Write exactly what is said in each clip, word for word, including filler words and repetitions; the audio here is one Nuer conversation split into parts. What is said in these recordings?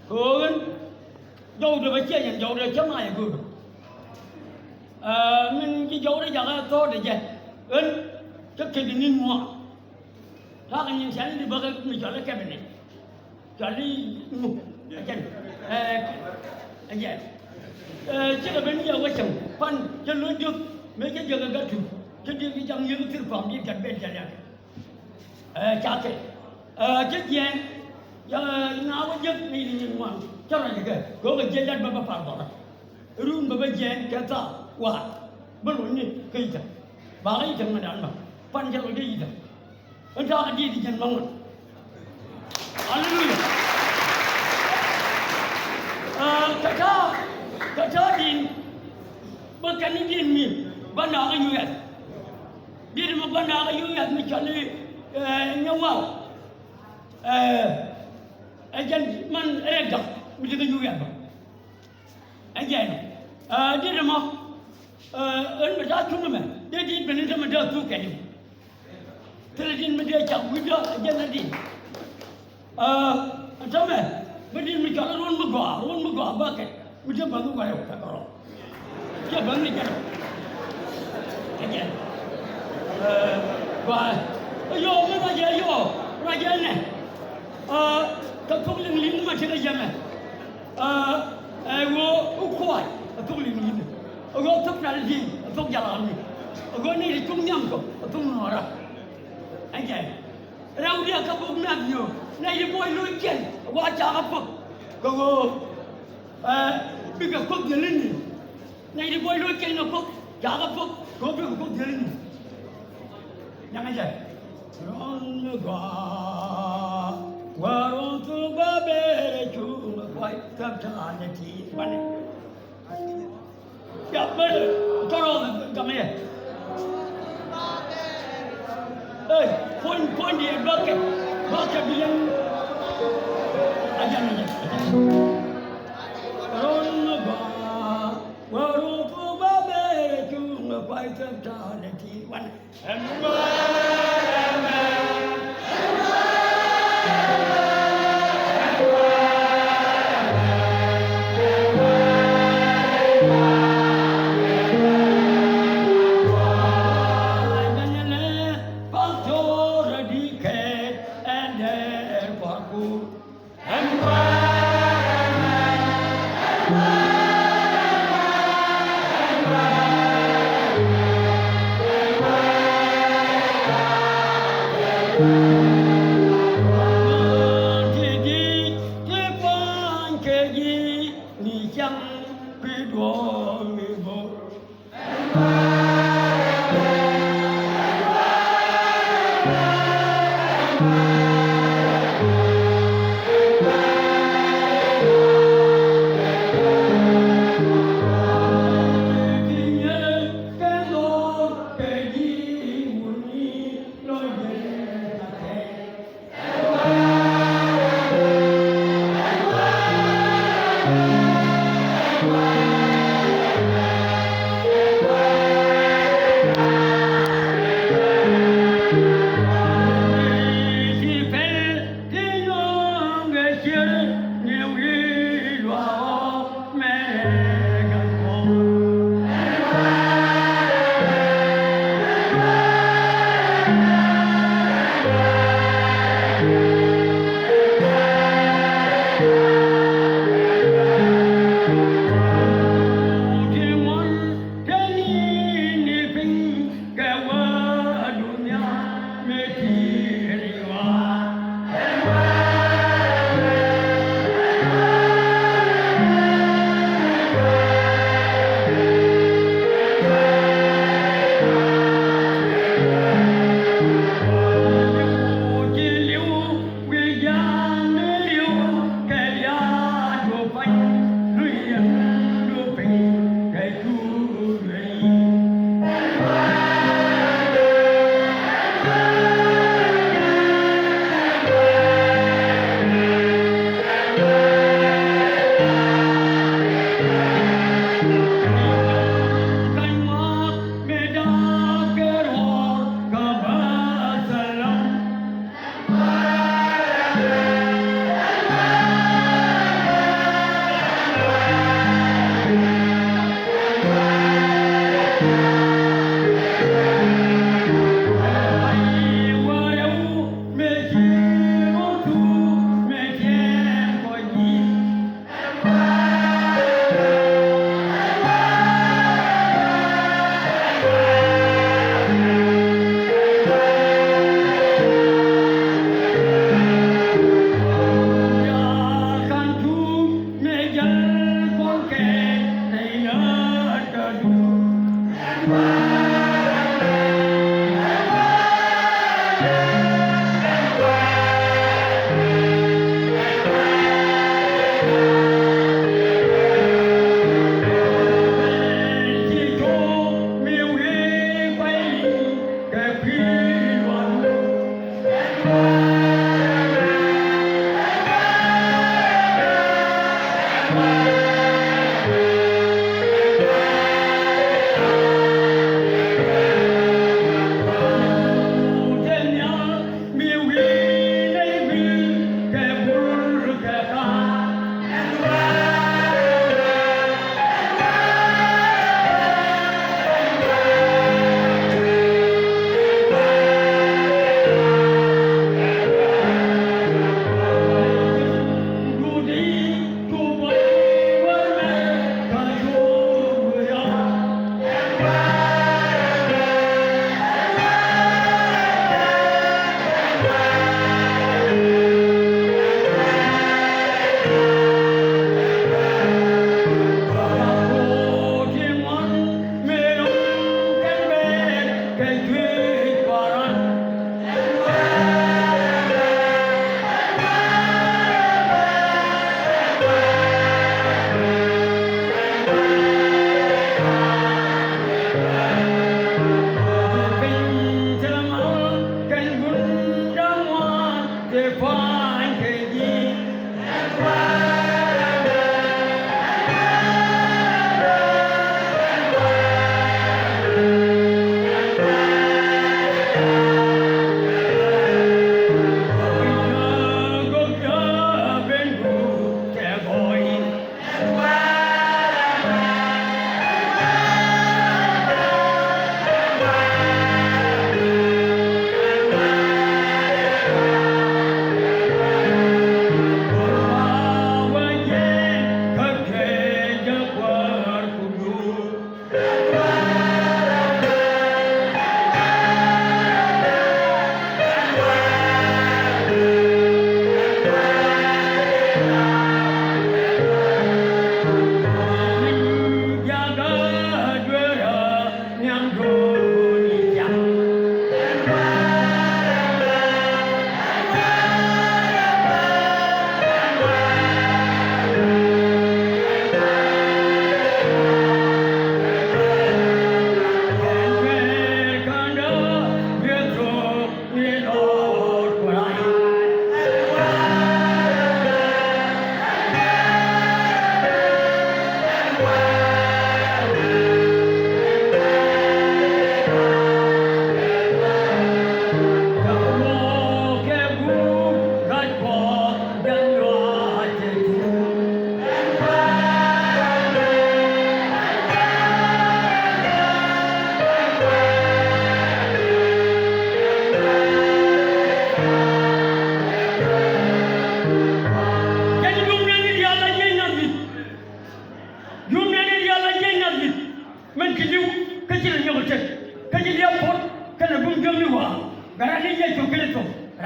Kɛ ɣöö ɣän jɔwdɛ bä ciɛ yɛn jɔwdɛ cä mac ɛ göök. Ɛ, min ji̱ jɔwdɛ jakä thɔɔdɛ jɛ ɣän kä kɛn di ni̱n ŋuan. Ta̱a̱ kɛ nyin cɛn di bäkɛ mi cɔl i̱ cabinet. Cɔl i̱ ŋu ɛ jɛn ɛ ɛ jɛn. Ɛ, cikɛ ben yɛ wä cäŋ pan cä lo̱c diök mëë cä jiäk ɛ gat tuc cä diök i̱ jaŋ yieŋ thir pam diet gat ben cɛ liak. Ɛ, cakɛ. Ɛ, cä jiɛɛn. Ɛ, na wä jiäk ni ni ŋuan cä rɔ jɛ kɛ kɛ wä kɛ jiɛɛn jat bä bä par bɔrä. Run bä bä jiɛɛn kɛ thaak wa̱a̱ bä lo̱c ni kä i̱ cäŋ. Ba kä i̱ cäŋ mɛ dan bä pan cä lo̱c kä i̱ cäŋ. Ɣän ta̱a̱ kɛ diet i̱ jɛn bä ŋuan. Aleluya. Ɛ, kɛ ta̱a̱, kɛ ta̱a̱ din bä kɛn ni diet mi bä nakä U S. Diet mi bä nakä U S mi cɔl i̱, ɛ, nyɛ waw. Ɛ, ɛ jɛn man rɛk dɔk mi ti kɛ U S bä. Ɛ jɛn. Ɛ, diet mɔ. Ɛ, ɣän mi ta̱a̱ cuŋ ɛmɛ dee diet ben i̱ tämɛ dee thuk kɛn i̱. Thilɛ din mi dee cak wi̱cdä ɛ jɛn ɛ din. Ɛ, tämɛ mi din mi cɔl i̱ ruɔ̱n mi gɔaa, ruɔ̱n mi gɔaa bäkɛ mi dee bäŋ i̱ wärɛw kɛ kɛ rɔ. Cɛ bäŋ ni jɛn ɛ jɛn. Ɛ, gɔaa. Ɛ, yɔ mi ruacɛ yɔ ruacɛ nɛ. Ɛ, kɛ thuk liŋ liŋ ma tekɛ yɛmɛ. Ɛ, ɛ ɣöö i̱ kuay ɛ thuk liŋ liŋ. Ɛ ɣöö thuk nal di̱i̱ŋ ɛ thuk jalaŋ ni. Ɛ ɣöö nɛy ti cuŋ nhiam kɔ ɛ thuk nuɔɔrä. Ɛ jɛn. Rɛwdiɛ kä buk Mathiu nɛy ti buɔy lo̱c kɛn ɛ wa cakä pök kɛ ɣöö, ɛ, bikɛ Kuoth dhil ni. Nɛy ti buɔy lo̱c kɛn ɛ Kuoth cakä pök kɛ ɣöö bikɛ Kuoth dhil ni. Nyaŋɛ jɛ. Ruɔ̱n mi gɔaa wä ruɔ̱n thuk bä ber ɛ cuŋ ɛ kuay thäp ta̱a̱ nɛ ti wanɛ. Ya, bä, tɔrɔ, gamɛ yɛ. Ey, puɔ̱ny, puɔ̱ny diɛ bäkɛ, bäkɛ bi yɛn. Ajan, ajan, ajan. Run ba, wa ru ku ba bɛ cung kuay tɛm ta̱a̱ nɛ ti wan.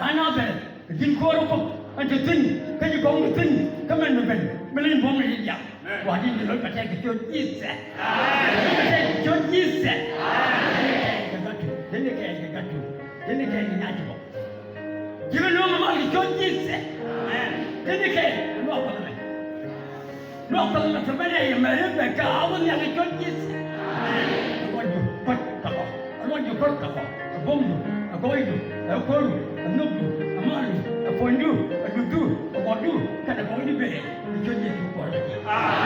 An a bɛr ji̱n ko̱r ɛ Kuoth ɛn te thi̱n kä ji̱ kɔŋ te thi̱n kä mɛn mi ben mi leny buɔ̱m ni ji̱ diaal. Wa ji̱n ji̱ lo̱c bɛ tɛk kɛ ciöt Jisɛ. Bɛ tɛk kɛ ciöt Jisɛ. Deni kɛɛl kɛ gat tu, deni kɛɛl kɛ gat tu, deni kɛɛl kɛ nyac bɔ. Ji̱ bi luɔ̱ŋ mal kɛ ciöt Jisɛ. Deni kɛɛl kɛ luɔk kɔn mɛ. Luɔk kɔn mɛ te mɛn ɛ yɛ mɛri bɛ ka a wä nhiak kɛ ciöt Jisɛ. Luɔcdu kuɔt kɛ kɔ, luɔcdu kuɔt kɛ kɔ, ɛ buɔ̱mdu, ɛ gɔɔydu, ɛ kuäärdu, ɛ nhökdu, ɛ maldu, ɛ puɔ̱nydu, ɛ lutdu, ɛ gɔɔydu, kɛnɛ gɔɔydu bee. Kɛ ciöt Jisɛ Kuäär.